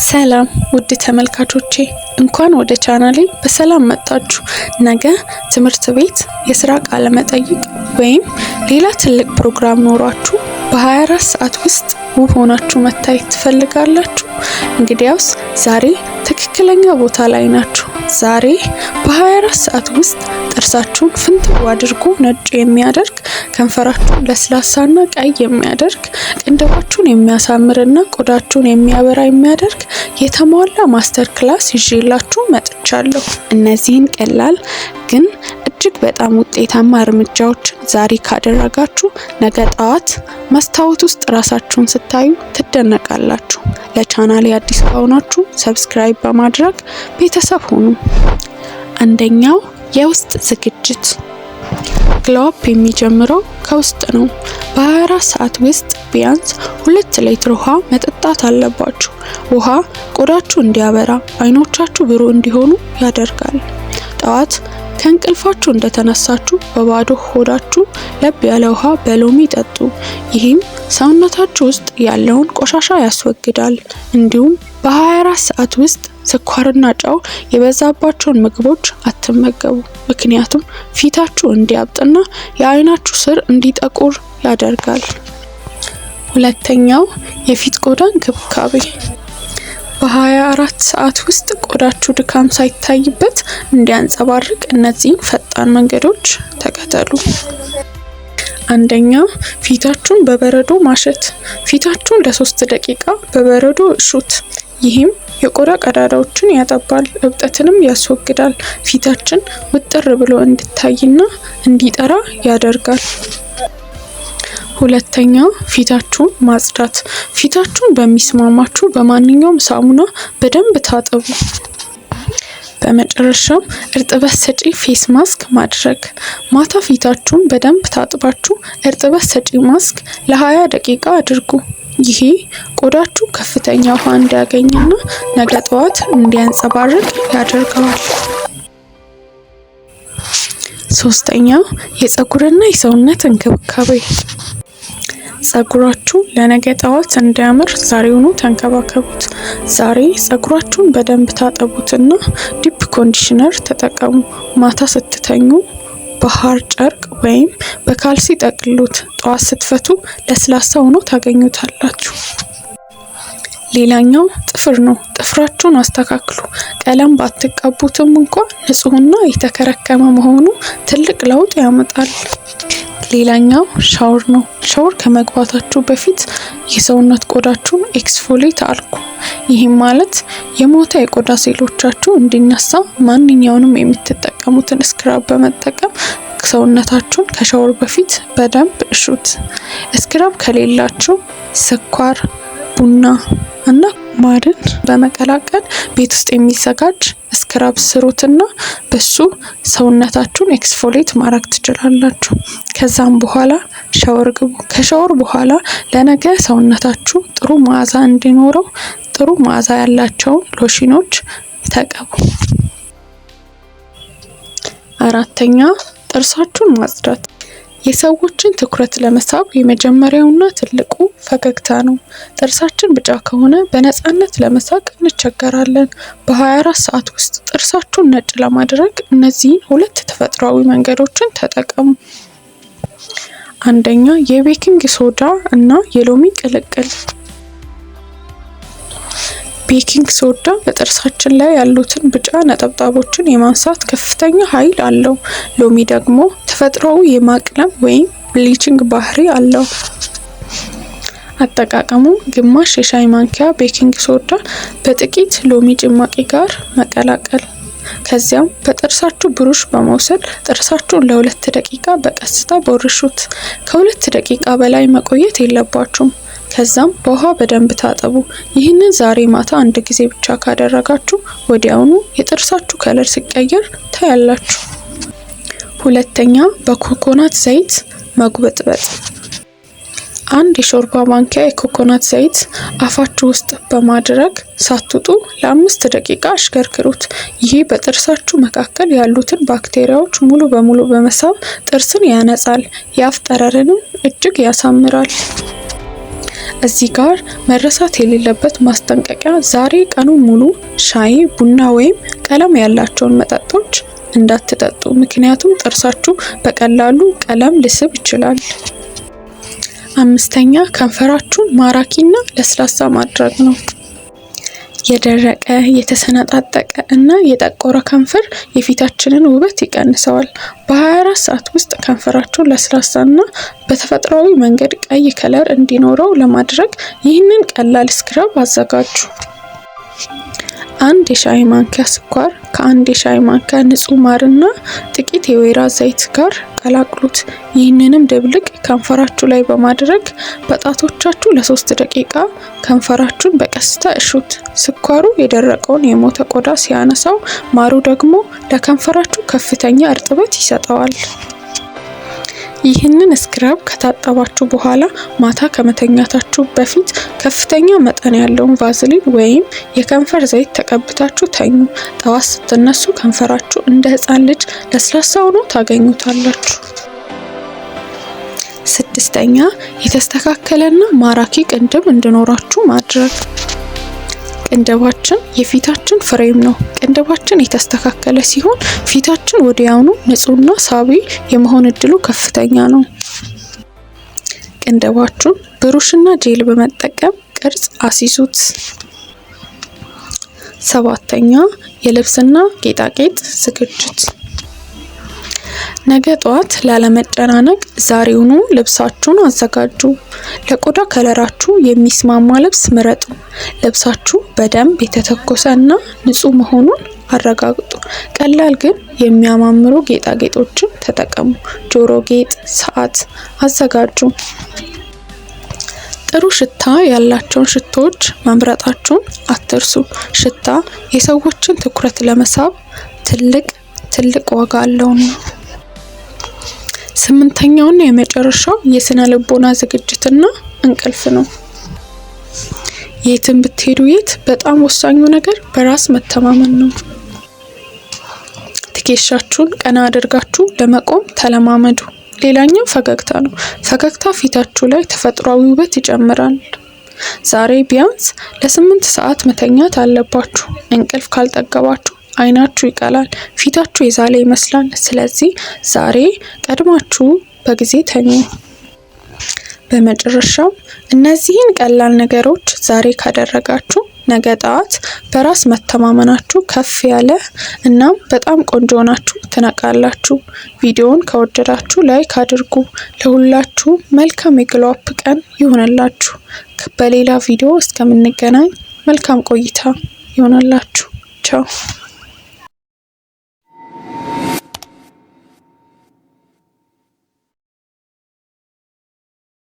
ሰላም ውድ ተመልካቾቼ፣ እንኳን ወደ ቻናሌ በሰላም መጣችሁ። ነገ ትምህርት ቤት፣ የስራ ቃለ መጠይቅ ወይም ሌላ ትልቅ ፕሮግራም ኖሯችሁ በ24 ሰዓት ውስጥ ውብ ሆናችሁ መታየት ትፈልጋላችሁ? እንግዲያውስ ዛሬ ትክክለኛ ቦታ ላይ ናችሁ። ዛሬ በ24 ሰዓት ውስጥ ጥርሳችሁን ፍንትው አድርጎ ነጭ የሚያደርግ፣ ከንፈራችሁን ለስላሳና ቀይ የሚያደርግ፣ ቅንድባችሁን የሚያሳምርና ቆዳችሁን የሚያበራ የሚያደርግ የተሟላ master class ይዤላችሁ መጥቻለሁ። እነዚህን ቀላል ግን እጅግ በጣም ውጤታማ እርምጃዎችን ዛሬ ካደረጋችሁ ነገ ጠዋት መስታወት ውስጥ ራሳችሁን ስታዩ ትደነቃላችሁ። ለቻናሌ አዲስ ከሆናችሁ subscribe በማድረግ ቤተሰብ ሁኑ። አንደኛው የውስጥ ዝግጅት። Glow up የሚጀምረው ከውስጥ ነው። በ24 ሰዓት ውስጥ ቢያንስ 2 ሊትር ውሃ መጠጣት አለባችሁ። ውሃ ቆዳችሁ እንዲያበራ፣ አይኖቻችሁ ብሩህ እንዲሆኑ ያደርጋል። ጠዋት ከእንቅልፋችሁ እንደተነሳችሁ በባዶ ሆዳችሁ ለብ ያለ ውሃ በሎሚ ጠጡ። ይህም ሰውነታችሁ ውስጥ ያለውን ቆሻሻ ያስወግዳል። እንዲሁም በ24 ሰዓት ውስጥ ስኳርና ጨው የበዛባቸውን ምግቦች አትመገቡ። ምክንያቱም ፊታችሁ እንዲያብጥና የአይናችሁ ስር እንዲጠቁር ያደርጋል። ሁለተኛው የፊት ቆዳ እንክብካቤ። በ24 ሰዓት ውስጥ ቆዳችሁ ድካም ሳይታይበት እንዲያንጸባርቅ እነዚህን ፈጣን መንገዶች ተከተሉ። አንደኛ፣ ፊታችሁን በበረዶ ማሸት። ፊታችሁን ለ3 ደቂቃ በበረዶ እሹት። ይህም የቆዳ ቀዳዳዎችን ያጠባል፣ እብጠትንም ያስወግዳል። ፊታችን ውጥር ብሎ እንዲታይና እንዲጠራ ያደርጋል። ሁለተኛ፣ ፊታችሁን ማጽዳት። ፊታችሁን በሚስማማችሁ በማንኛውም ሳሙና በደንብ ታጠቡ። በመጨረሻም እርጥበት ሰጪ face mask ማድረግ። ማታ ፊታችሁን በደንብ ታጥባችሁ እርጥበት ሰጪ ማስክ ለ20 ደቂቃ አድርጉ። ይሄ ቆዳችሁ ከፍተኛ ውሃ እንዲያገኝና ነገ ጠዋት እንዲያንጸባርቅ ያደርገዋል። ሶስተኛ፣ የፀጉርና የሰውነት እንክብካቤ። ፀጉራችሁ ለነገ ጠዋት እንዲያምር ዛሬውኑ ተንከባከቡት። ዛሬ ፀጉራችሁን በደንብ ታጠቡትና deep conditioner ተጠቀሙ። ማታ ስትተኙ በሐር ጨርቅ ወይም በካልሲ ጠቅልሉት። ጠዋት ስትፈቱ ለስላሳ ሆኖ ታገኙታላችሁ። ሌላኛው ጥፍር ነው። ጥፍራችሁን አስተካክሉ። ቀለም ባትቀቡትም እንኳን ንጹህና የተከረከመ መሆኑ ትልቅ ለውጥ ያመጣል። ሌላኛው ሻወር ነው። ሻወር ከመግባታችሁ በፊት የሰውነት ቆዳችሁን exfoliate አድርጉ። ይህም ማለት የሞተ የቆዳ ሴሎቻችሁ እንዲነሳ ማንኛውንም የምትጠቀሙትን scrub በመጠቀም ሰውነታችሁን ከሻወር በፊት በደንብ እሹት። Scrub ከሌላችሁ ስኳር፣ ቡና እና ማርን በመቀላቀል ቤት ውስጥ የሚዘጋጅ scrub ስሩትና በሱ ሰውነታችሁን exfoliate ማድረግ ትችላላችሁ። ከዛም በኋላ ሻወር ግቡ። ከሻወር በኋላ ለነገ ሰውነታችሁ ጥሩ መዓዛ እንዲኖረው ጥሩ መዓዛ ያላቸውን ሎሽኖች ተቀቡ። አራተኛ፣ ጥርሳችሁን ማጽዳት። የሰዎችን ትኩረት ለመሳብ የመጀመሪያውና ትልቁ ፈገግታ ነው። ጥርሳችን ቢጫ ከሆነ በነፃነት ለመሳቅ እንቸገራለን። በ24 ሰዓት ውስጥ ጥርሳችሁን ነጭ ለማድረግ እነዚህን ሁለት ተፈጥሯዊ መንገዶችን ተጠቀሙ። አንደኛ፣ የ baking soda እና የሎሚ ቅልቅል። Baking soda በጥርሳችን ላይ ያሉትን ቢጫ ነጠብጣቦችን የማንሳት ከፍተኛ ኃይል አለው። ሎሚ ደግሞ ተፈጥሯዊ የማቅለም ወይም bleaching ባህሪ አለው። አጠቃቀሙ ግማሽ የሻይ ማንኪያ baking soda በጥቂት ሎሚ ጭማቂ ጋር መቀላቀል። ከዚያም በጥርሳችሁ ብሩሽ በመውሰድ ጥርሳችሁን ለ2 ደቂቃ በቀስታ ቦርሹት። ከ2 ደቂቃ በላይ መቆየት የለባችሁም። ከዛም በውሃ በደንብ ታጠቡ። ይህንን ዛሬ ማታ አንድ ጊዜ ብቻ ካደረጋችሁ ወዲያውኑ የጥርሳችሁ color ሲቀየር ታያላችሁ። ሁለተኛ፣ በኮኮናት ዘይት መጉበጥበጥ። አንድ የሾርባ ማንኪያ የኮኮናት ዘይት አፋችሁ ውስጥ በማድረግ ሳትውጡ ለ5 ደቂቃ አሽከርክሩት። ይሄ በጥርሳችሁ መካከል ያሉትን ባክቴሪያዎች ሙሉ በሙሉ በመሳብ ጥርስን ያነጻል፣ የአፍ ጠረንንም እጅግ ያሳምራል። እዚህ ጋር መረሳት የሌለበት ማስጠንቀቂያ፣ ዛሬ ቀኑን ሙሉ ሻይ፣ ቡና ወይም ቀለም ያላቸውን መጠጦች እንዳትጠጡ፣ ምክንያቱም ጥርሳችሁ በቀላሉ ቀለም ሊስብ ይችላል። አምስተኛ፣ ከንፈራችሁን ማራኪና ለስላሳ ማድረግ ነው። የደረቀ፣ የተሰነጣጠቀ እና የጠቆረ ከንፈር የፊታችንን ውበት ይቀንሰዋል። በ24 ሰዓት ውስጥ ከንፈራችሁን ለስላሳ እና በተፈጥሯዊ መንገድ ቀይ color እንዲኖረው ለማድረግ ይህንን ቀላል scrub አዘጋጁ። 1 የሻይ ማንኪያ ስኳር ከ1 የሻይ ማንኪያ ንጹህ ማር እና ጥቂት የወይራ ዘይት ጋር ቀላቅሉት። ይህንንም ድብልቅ ከንፈራችሁ ላይ በማድረግ በጣቶቻችሁ ለ3 ደቂቃ ከንፈራችሁን በቀስታ እሹት። ስኳሩ የደረቀውን የሞተ ቆዳ ሲያነሳው፣ ማሩ ደግሞ ለከንፈራችሁ ከፍተኛ እርጥበት ይሰጠዋል። ይህንን scrub ከታጠባችሁ በኋላ ማታ ከመተኛታችሁ በፊት ከፍተኛ መጠን ያለውን ቫዝሊን ወይም የከንፈር ዘይት ተቀብታችሁ ተኙ። ጠዋት ስትነሱ ከንፈራችሁ እንደ ሕፃን ልጅ ለስላሳ ሆኖ ታገኙታላችሁ። ስድስተኛ፣ የተስተካከለና ማራኪ ቅንድብ እንዲኖራችሁ ማድረግ። ቅንድባችን የፊታችን frame ነው። ቅንድባችን የተስተካከለ ሲሆን ፊታችን ወዲያውኑ ንጹህና ሳቢ የመሆን እድሉ ከፍተኛ ነው። ቅንድባችሁን ብሩሽና ጄል በመጠቀም ቅርጽ አስይዙት። ሰባተኛ፣ የልብስና ጌጣጌጥ ዝግጅት። ነገ ጠዋት ላለመጨናነቅ ዛሬውኑ ልብሳችሁን አዘጋጁ። ለቆዳ color ኣችሁ የሚስማማ ልብስ ምረጡ። ልብሳችሁ በደንብ የተተኮሰ እና ንጹህ መሆኑን አረጋግጡ። ቀላል ግን የሚያማምሩ ጌጣጌጦችን ተጠቀሙ። ጆሮ ጌጥ፣ ሰዓት አዘጋጁ። ጥሩ ሽታ ያላቸውን ሽቶዎች መምረጣችሁን አትርሱ። ሽታ የሰዎችን ትኩረት ለመሳብ ትልቅ ትልቅ ዋጋ አለውና። ስምንተኛውና የመጨረሻው የስነ ልቦና ዝግጅትና እንቅልፍ ነው። የትም ብትሄዱ የት፣ በጣም ወሳኙ ነገር በራስ መተማመን ነው። ትከሻችሁን ቀና አድርጋችሁ ለመቆም ተለማመዱ። ሌላኛው ፈገግታ ነው። ፈገግታ ፊታችሁ ላይ ተፈጥሯዊ ውበት ይጨምራል። ዛሬ ቢያንስ ለ8 ሰዓት መተኛት አለባችሁ። እንቅልፍ ካልጠገባችሁ አይናችሁ ይቀላል፣ ፊታችሁ የዛለ ይመስላል። ስለዚህ ዛሬ ቀድማችሁ በጊዜ ተኙ። በመጨረሻም እነዚህን ቀላል ነገሮች ዛሬ ካደረጋችሁ ነገ ጠዋት በራስ መተማመናችሁ ከፍ ያለ እናም በጣም ቆንጆ ሆናችሁ ትነቃላችሁ። ቪዲዮውን ከወደዳችሁ like አድርጉ። ለሁላችሁ መልካም የ glow up ቀን ይሁንላችሁ። በሌላ ቪዲዮ እስከምንገናኝ መልካም ቆይታ ይሁንላችሁ። ቻው።